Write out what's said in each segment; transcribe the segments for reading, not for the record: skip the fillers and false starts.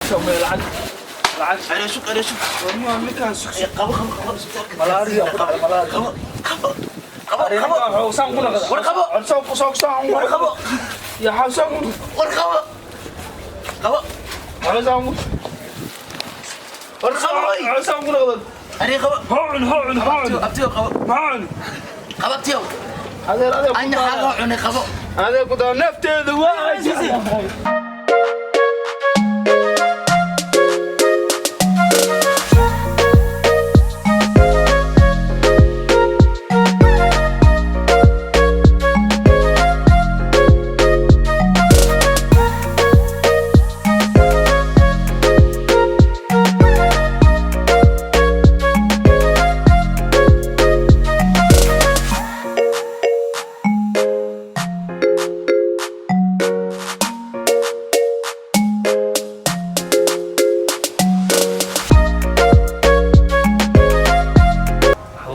Lacag lacag. Aree sug, aree sug. Warmaa ninkaan sug. Qabo, qabo, qabo. Malaria ku dhacday, malaria. Qabo, qabo, qabo, qabo. Saan ku naqda. War qabo. Saan ku saan saan. War qabo. Ya saan ku. War qabo, qabo. Saan ku. War qabo, oy. Saan ku naqda. Aree qabo. Hawcun hawcun hawcun. Abtiyo, qabo. Hawcun. Qabo abtiyo. Adeer adeer. Anya xaaga cunay, qabo. Adeer ku daa nafteedu waa jeclahay.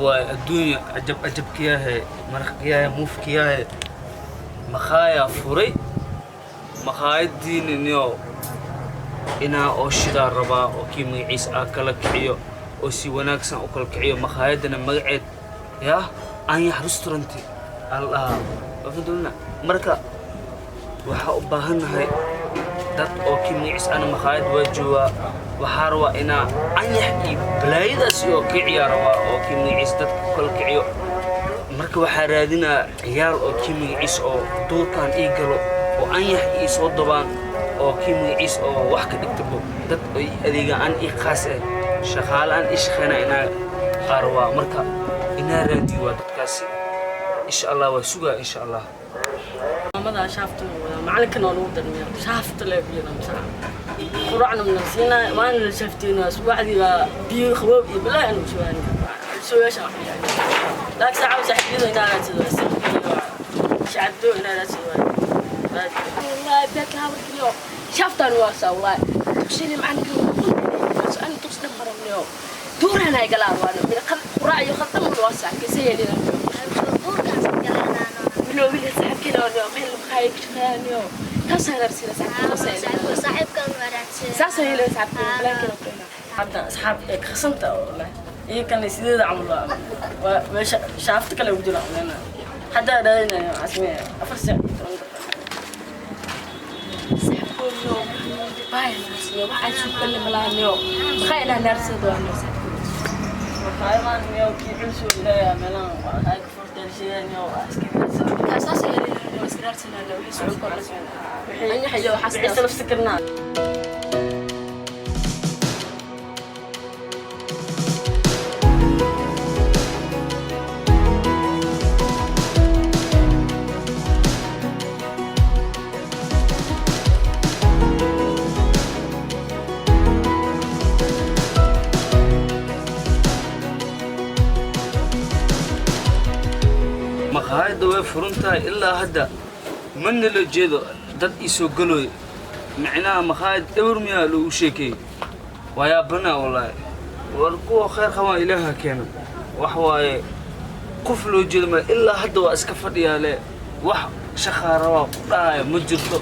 Waaye adduunya cajab cajab kiyahe, maraq kiyahe, muuf kiyahe. Makhaaya furay makhaayadiina niyo inaa oo shidaa rabaa oo kii magaciisa aa kala kiciyo oo si wanaagsan u kala kiciyo. Makhaayadana magaceed yaa Anyax Restaurant aa la dhahaa. Waa fahamtay? Marka waxaa u baahannahay dad oo kii magaciis ana makhaayad waa joogaa. Waxaa rabaa inaa anyax iyo balaayadaas oo kiciyaa rabaa oo kii magaciis dadka ku kala kiciyo. Marka waxaa raadinaa ciyaal oo kii magaciis oo duurkan ii galo oo anyax ii soo dabaan oo kii magaciis oo wax ka dhigtabo dad oo ii adeegaan an ii khaas ah, shaqaale aan ii shaqeynaa inaa qaar waa. Marka inaa raadiyo waa dadkaasi, insha Allah waa sugaa, insha Allah. Maamada shaafta wada macalinkan waa lagu darmiya shaafta lee ku jira masaa quracna mana siinaa waana la shaafteynaa. Subaxdii baa biyo qaboob iyo balaa inuu shubaani sugaasha wax laakiin saaca saaxiibada inaa raadsado, shacabdo inaa raadsado. والله بيت هابرتنيو شافتان واسا والله تقشيني معنا بس أنا تقصد مرمنيو دورنا يقلا وانا من قراء يخطم الواسع كسي لنا منو بيك سحب كده وانا مهل مخايك شخانيو تاسع نفسي سحب ساسا هي سحب بلان كده. Hadda asxaab ee khasanta wallahi iyo kan sideeda camal waa meesha shaafta kale ugu jira umleynaa hadda raadinayo casmiye 4 saac iyo 10 daqiiqo. سحبونيو باي نفسي waxaan suuqa malaanyo maxay naarsado waa naarsado. Waxayaan miyo kii culus leeyahay meelahan waxay ka furteen sideen iyo iska raadsan. Kaasoo yeelay iska raadsanaa wixii socon karo anyax iyo waxaas. Wixii salaf sakarnaa. Maqaayadda way furan tahay, ilaa hadda mana la jeedo dad ii soo galooy. Micnaha maqaayad dhowr miyaa loogu sheekeeyey? Waa yaabanaa wallaahi. War kuwa khayr qabaan Ilaaha keena. Wax waaye qof loo jeedo ma ilaa hadda waa iska fadhiyaa le. Wax shaqaa rabaa ku dhahaya ma jirto,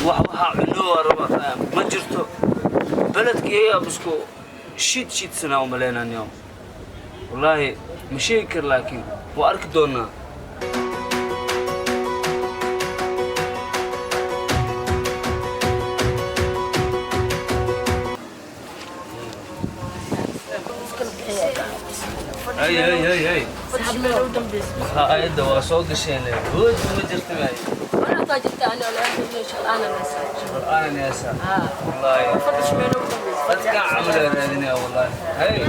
wax waxaa cunowaa rabaa dhahaya ma jirto. Beledka iyagaa isku shiid shiidsanaa u malaynaniyo wallaahi ma sheegi kar, laakiin waa arki doonaa. Hey hey hey hey. Maqaayadda waa soo gasheen le, hood ma jirta maay. Waxaa jirta ana shaqaana naasaa. Qur'aanan yaasa wallaahi dadka camal aa raadinaya wallaahi. Hey ya.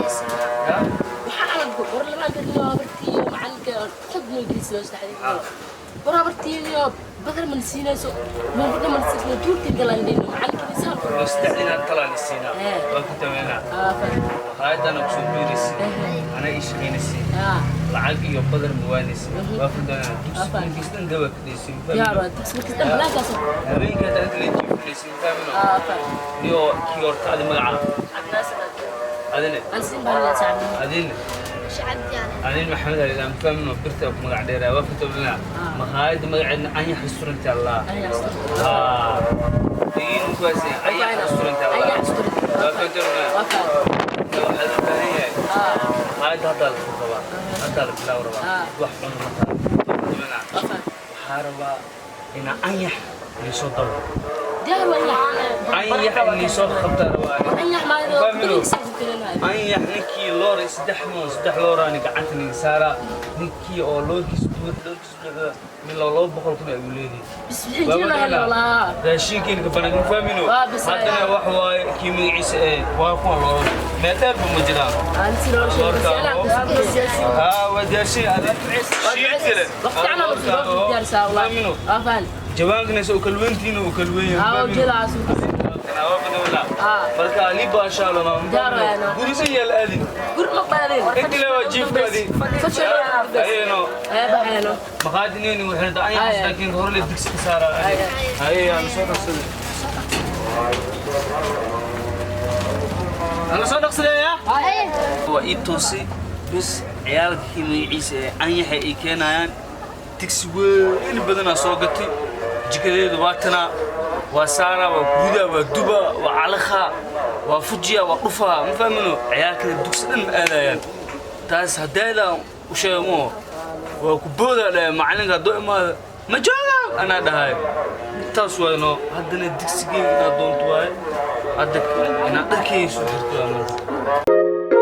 Waxaa calanku war lama garniyo habartiiyo macalinka qod noo gelisay saddexdii war habartiiyo badar man siinayso muubadha man siinayso duurka galandhino macalinka isaan. Oo saddexdiina talaa la siinaa. Waa ku tameynaa maqaayadana kusoo biiraysa anaa ii shaqaynaysa lacag iyo badar mawaanaysa. Waa ku tameynaa dugsi markiis dhan daba ka dhaysin. Yaa waa dugsi markiis dhan banaankaas. Habeenka hadda inta la jiifinaysin fahmino iyo kii horta adi magaca adine. Ansin baa la saaxiib. Adine adin Maxamed Ali aan fahmino birta ku magac dheeraa. Waa ku tameynaa maqaayadda magaceedna Anyax Restaurant Allah. Haa. Kuwaasi ayaa restaurant. Ayax restaurant. Waa fahanteen. Waa faham. Waxaa loo baahan yahay maqaayadda haddaa la fur rabaa, haddaa la bilaaw rabaa. Wax cun mataa. Waa faham. Waxaa rabaa inaa anyax liisoo dabo. Diyaar waa Anyax in liisoo qabtaa rabaa. anyax ma Fahmino? Anyax ninkii loor saddex moon saddex looraani gacanta niga saaraa, ninkii oo loorkiis buux loorkiis buuxda min 200,000 ayuu leeyahay. Raashinkiina ka banan ma fahmino. Waa bisay. Haddana wax waaye kii magaciisa ee waa kuwa loor meel dheerba ma jiraan. Haa, waa diyaarsan. Jawaankana soo kalweyntiina uu kalweyn yahay. Marka ali baashaalo ma gurisa yaal aadin inta waa jiifkaadi ayeno maqaadinayni waxay tahay anyax, laakiin hore la digsi ka saaraa. Haye, aan soo dhaqsaday, aan soo dhaqsadaya. Waa ii toosay bas. Ciyaalkii magaciisa ee anyaxa ay keenayaan digsi weyn badanaa soo gatay. Jikadeedu waa tanaa, waa saaraa, waa gudaa, waa duba, waa calakhaa, waa fujiya, waa dhufaa. Ma fahmino, ciyaalkana dugsi dhan ma aadayaan. Taas haddaydaan u sheego waa ku boodaa dhahay macalinka hadduu imaado ma joogaan anaa dhahay. Taas waayno. Haddana digsigeyga inaad doonto waaye, hadda inaad dharkeyga soo xirto waa marka.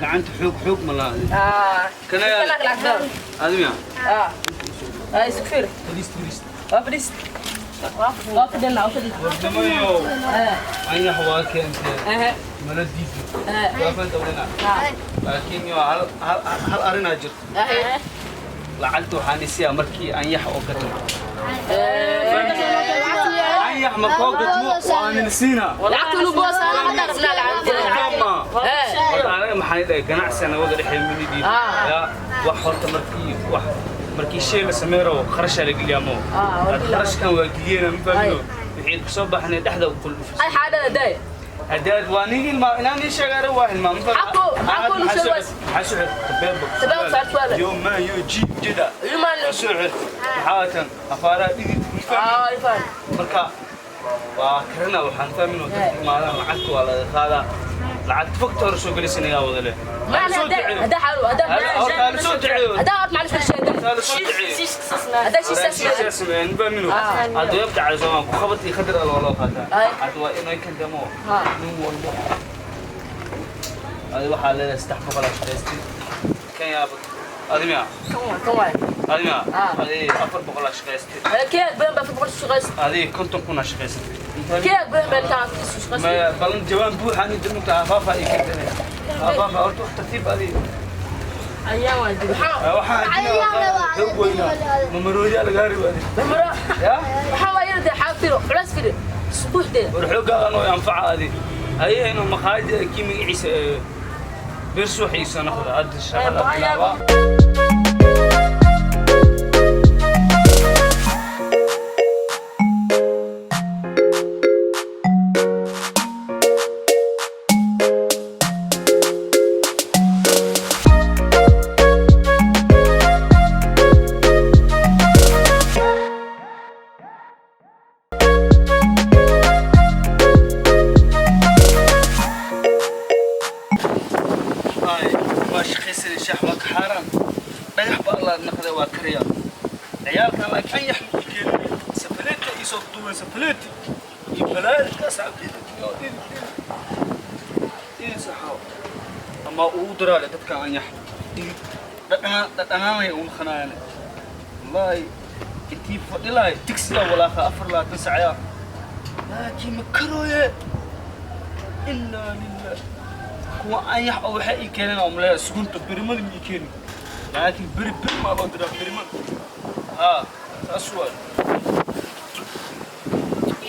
Gacanta xoog xoog ma laha. Kana yaa adimiya. Fadhiist, fadhiist. Wardamayo anyax waa keentee mala diido, waa fanta wadana, laakiin yo hal hal hal arrinaa jirto. Lacagta waxaan isiyaa markii anyax oo gatmo. Anyax markoo gatmo waan siinaa. Horta anaga maxaan dhahay, ganacsi naga dhexeey minidii ya wax. Horta markii wax markii shay la sameyn rabo kharashaa la geliyaa, moo kharashkan waa geliyena, ma fahmino. Bixiid kasoo baxnay dhexda u kulufis. Ay xaadada day. Hadaad waa nigi ilmaa inaan ii sheegaare waa hilmaam. Xaqu soo was. Maxaa soo xir tabeebo. Tabeebo socod waa. Yo ma yo ji jida. Yo ma soo xir. Maxaa tan afaara dhigid. Ay faan. Marka waa karina waxaan fahmin oo dadka imaadaan lacagta waa laga qaadaa. Lacagta fogta hore soo gelisanayaa wada leh. هذا حلو هذا هذا هذا يبدأ على زمان وخبطي خدر الله والله خاطر هذا إنه يمكن دمه نو هذا واحد على استحفظ على شيء كان يا هذا ميا كم واحد هذا ميا هذه أفر بقول شيء كيف بين بفر بقول شيء هذه كنتم كنا شيء كيف بين بين كان شيء ما بلن جوان بو حني دمك عفافة يكدني عفافة أرتوح ترتيب هذه أيام والدي ممرودي على غاري ممرو يا waxaa yar de xaafiro culays firi isbuux de warxoogaa anoo anfaca adi haye inuu maqaayada kii magaciisa bir suuxiisa noqda hadda shaqada bilaaba. Ama ugu daraale dadka anyax dhadhanaanay uun khanaayane wallaahi intii fadhilahay tigsiga walaaqa 24 sacya laakiin ma karooye innaa lilah kuwa anyax oo waxay ii keeneen oo maleeya sugunta birimada ma ii keenin laakiin beri beri maa loo diraa birimada haa saas waay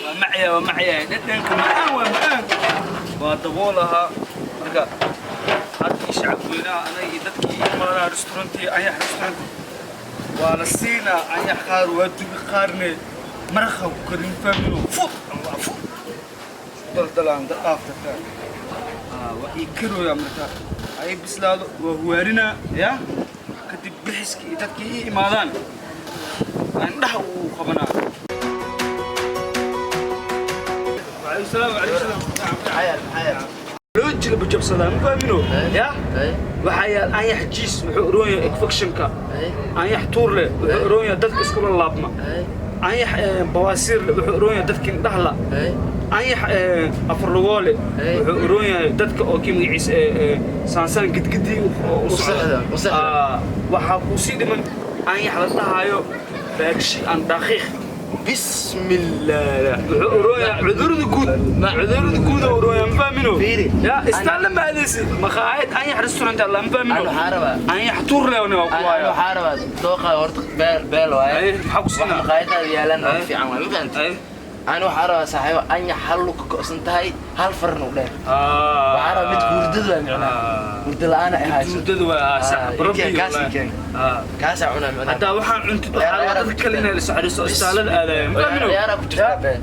waa macyaa waa macyaa dhadhanka macaan waa macaan waa daboolahaa marka haddii shacabweynaha anaga iyo dadkii imaanaha restaurantii anyax restauranti waa la siinaa anyax qaar waa dubi qaarne maraqa ku karin faamino fud allah fud daldalaan dhaaf dadka waa ii karooyaa marka ay bislaado waa huwaarinaa ya kadib bixiskii iyo dadkii ii imaadaan indhaha uu qabanaa. وعليكم السلام وعليكم السلام. لو jilba jabsadaa ma fahmino ya waxaa yaal anyax jiis wuxuu oran yahay infectionka anyax tuur leh wuxuu oran yahay dadka iskula laabma anyax bawaasiir leh wuxuu oran yahay dadka indhaha la anyax afar lugoo leh wuxuu oran yahay dadka oo kii magaciisa saansaan gidgidii u socda waxaa kuu sii dhiman anyax la dhahaayo baagshi aan dhaqiiq بسم الله عذرد جود ورويا مفهمينو يا استنى ما هذا مخايط أي ريستورانت الله مفهمينو أنا حاربة أي حطور له أنا أنا حاربة دوقة ورد بيل بيل واي حقصنا مخايط يالا في عمل ما فهمت أنا حاربة صحيح أي حلو كأسنتهاي هالفرن ولا وحاربة مت جردد ولا جردد أنا إيه جردد ولا صح بربي كاس كاس عنا معنا حتى وحن أنت تتكلم لنا لسعر استعلال الآلة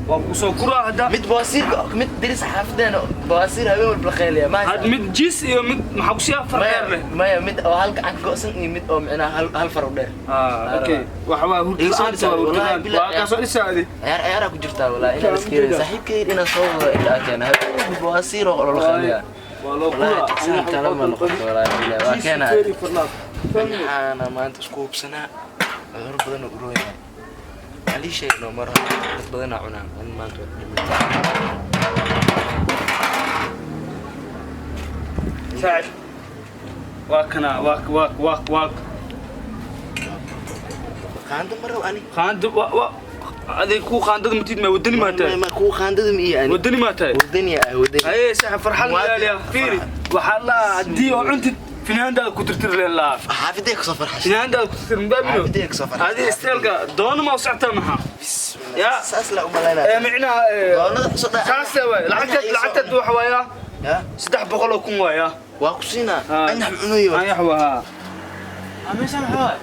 وصو كرة هذا مت بواسير مت درس حافظنا بواسير هبي والبخيلية ما هاد مت جيس يا مت محوسية فرق ما مت أو هالك عن كأسن مت أو معنا هالفرق ده أوكي وحوا هرد وكاسو لسه هذه عيار كجرتها ولا إنا مسكين صاحب كثير إنا صوب إلا كان هبي بواسير ولا والله والله تلما نقطة ولا لا وكان أنا ما أنت سكوب سنة عذر بدنا قروية علي شيء لو مرة بدنا عنا أنا ما أنت سعد واكنا واك واك واك واك خاندم مرة وأني خاندم وا هذا كو خاندم متيد ما ودني ما تاي ما كو خاندم إيه أنا ودني ما تاي ودني ودني أي ساحة فرحان يا فيري وحلا دي وعنت فناندا كترتر لله حافظك صفر حش فناندا كترتر مبابنو حافظك صفر هذه استيلقا دون ما وسعتها معها بسم الله يا ساس لا معناها دون ساس لعبت لعبت وحوايا يا 300 كون وايا واقصينا انا حنوي انا حواها اميسان حواي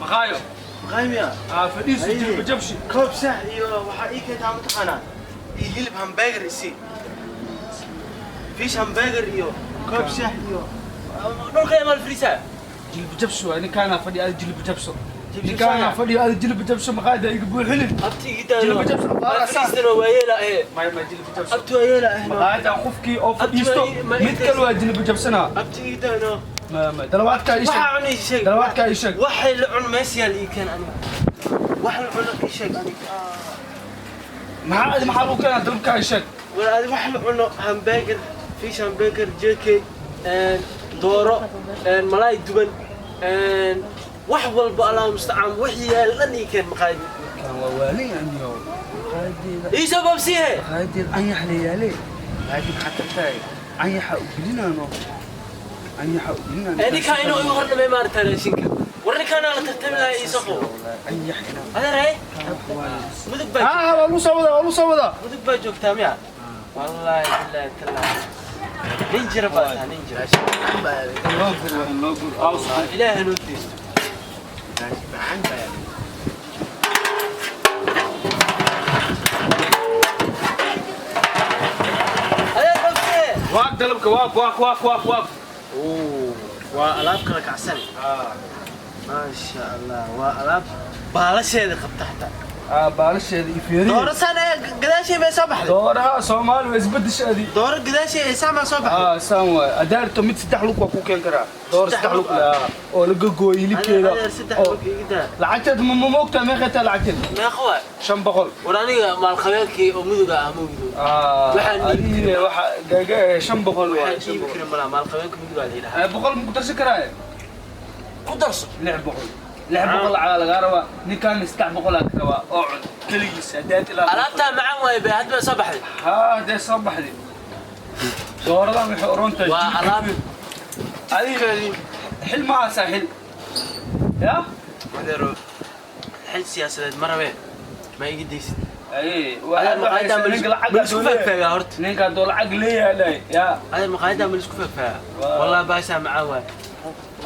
مخايو مخايم يا فديس جبشي كوب سح iyo waxa ii keentaa ma taqaanaa Iyo hilib hamburger isii. Fish hamburger iyo koob shaah iyo dhulka imaal fariisaa. Jilib jabso waa ninkaana fadhiyo, aad jilib jabso. Ninkaana fadhiyo, aad jilib jabso, maqaayada iga buuxinin. Abti iga daayo. Jilib jabso. Fariistan waa waayeela eh. May, jilib jabso. Abti waayeela eh. Maqaayada qofkii oo fadhiisto mid kale waa jilib jabsanaa. Abti iga daayo. Ma dalawaadkaa ii sheeg. Waxa cunay sheeg. Dalawaadkaa ii sheeg. Waxay la cun meesyaal ii keen aniga. Wax la cuno ii sheeg aniga. Maxaa lagu keenaa? Dalabkaa ii sheeg. War adi wax la cuno, hamburger, fish hamburger, JK, dooro, malaay duban, wax walba, Allahu mustacaan, wixii yaal dhan ii keen maqaayadi. Kan waa waalin aniyo maqaayadeeda. Ii soo babsiihe. Maqaayadeeda anyax la yaale, laakiin maxaa tartaay anyaxa u gelinaano, anyaxa u gelinaano. Ninkaan inuu igu hordhamay maarata raashinka. War ninkaanaa la tartami lahaa, ii soo qabo. Anyax inaa. Adeer haye, Mudug baa Ah, waa lagu soo wadaa, waa lagu soo wadaa. Mudug baa joogtaa miya? Wallaahi billaahi tallaahi, nin jira baa tahay, nin jira. Loo gur waa in loo gur aws. Ilaahay hanoo deysto. Macaan baa. Adeer, babsiihe. Waag dalabka, waag waag waag waag waag. Waa alaab kala kacsan, maasha Allah, waa alaab baalasheeda qabta xataa. Ah, baalasheeda iyo feerihi. Dooro saan ee gadaashey bay soo baxday. Dooraha Soomaali waa isbedeshaadii. Dooro gadaashey ee saamaa soo baxday. Ah, saan waay. Adaarto mid saddex lug waa ku keen karaa. Door saddex lug leh oo laga gooyo hilibkeeda. Adeer, saddex lug iga daa. Lacagteed ma moogtaa? Meeqay tahay lacagteed? Meeqa waay? 500. War aniga maalqabeenkii oo Muduga ah mawgido. Waxaan dhiibi waxa gaga 500 waay. Waxaan dhiibi karin malaa, maalqabeenka Muduga la yidhahaa. 100 ma ku darsan karaa? Ku darso. 600, 600 lacagaa lagaa rabaa. Ninkaan 300 aa ka rabaa oo cun keligiis hadaad ilaa. Alaabtaa macaan waaye be, hadda soo baxday. Haa, dee soo baxday. Dooradan waxay oran tahay. Waa alaab. Adiga xil ma haysaa? Xil ya? Adeero, xil siyaasadeed ma rabee, ma iga deysid? Ay. Adeer, maqaayadaa ma ninka lacag ma lisku faagfaagaa horta? Ninka hadduu lacag leeyahay dhahay ya. Adeer, maqaayadaa ma lisku faagfaagaa? Wallahi baashaa macaan waaye.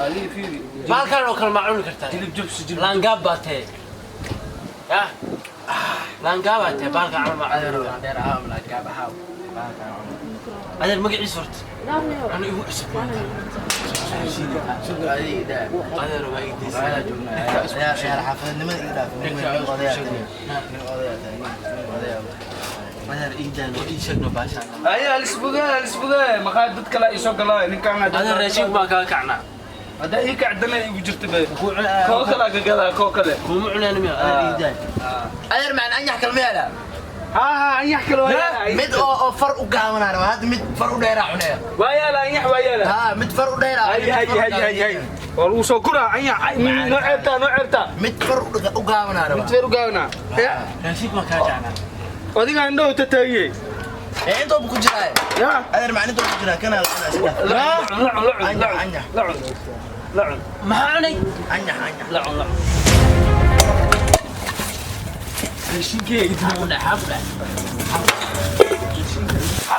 Adiga fiiri. Baalkan oo kale ma cuni kartaa? Jilib jabsi, jilib. Laangaab baa tahe yah, laangaab baa tahe, baalkan camal ma cuni kartaa. Dheer ahaa, laangaab ahaa. Adeer, magaciisa horta anu igu cusub. Adeer, waa iga deysid. Xaafadnimada iga dhaaf. Nin odayaa tahay, nin odayaa tahay, nin odayaa. Adeer, ii daan oo ii sheegno baashaan. Ay, alisbugaa, alisbugaa, maqaayad dad kale ay soo galaa ninkaan. Adeer, raashinka baan kaga kacnaa. Haddaa ii kacdana igu jirta be, koo kale ka gadaa, koo kale. Kuma cunaan miya? Adeer, ii daan. Adeer macaan, anyax kalma yaala? Haa haa, anyax kale waa yaala. Mid oo far u gaabanaa rabaa hadda, mid far u dheeraa cunaya. Waa yaala, anyax waa yaala. Haa, mid far u dheeraa. Hay hay hay hay hay, waa lagu soo guraa anyax. Noo ceebtaa, noo ceebtaa. Mid far u gaabanaa rabaa. Mid far u gaabanaa. Raashinka baan kaga kacnaa. Adiga indhahu tataagiyey. Ee intooba ku jiraa. Ya. Adeer macaan, intooba ku jiraa kana la cunaa iska dhaaf. La cun, la cun, la cun. Anyax, anyax. La cun, la cun. Maxaa cunay? Anyax, anyax. La cun, la cun. Raashinkeyga. Maxaa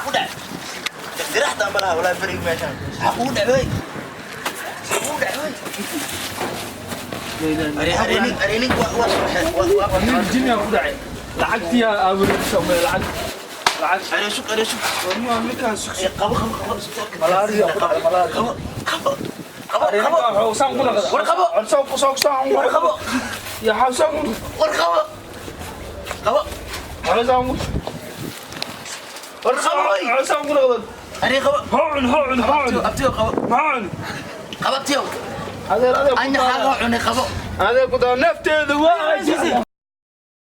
ku dhacay? Diraxda ma laha walaa beriga meeshaan. Maxaa kugu dhacay wey? Maxaa kugu dhacay wey? Areenin waa Nin jinniyaa ku dhacay, lacagtii aa wareegisa umay, lacag lacag. Areen shuk, areen shuk. Warmaa ninkaan sugsi. Qabo, qabo, qabo, isbitaalka. Malaria ku dhacay, malaria. Qabo, qabo, qabo, qabo. Xawsaan ku dhaqda. War qabo. Soo soo soo. War qabo. Ya xawsaan ku. War qabo. Qabo. Xawsaan ku. War qabo wey. Xawsaan ku dhaqda. Areen qabo. Hawcun hawcun hawcun. Abtiyo qabo. Hawcun. Qabo abtiyo. Adeer, adeer. Anyax xaqa cunay, qabo. Adeer ku daa nafteeda waa.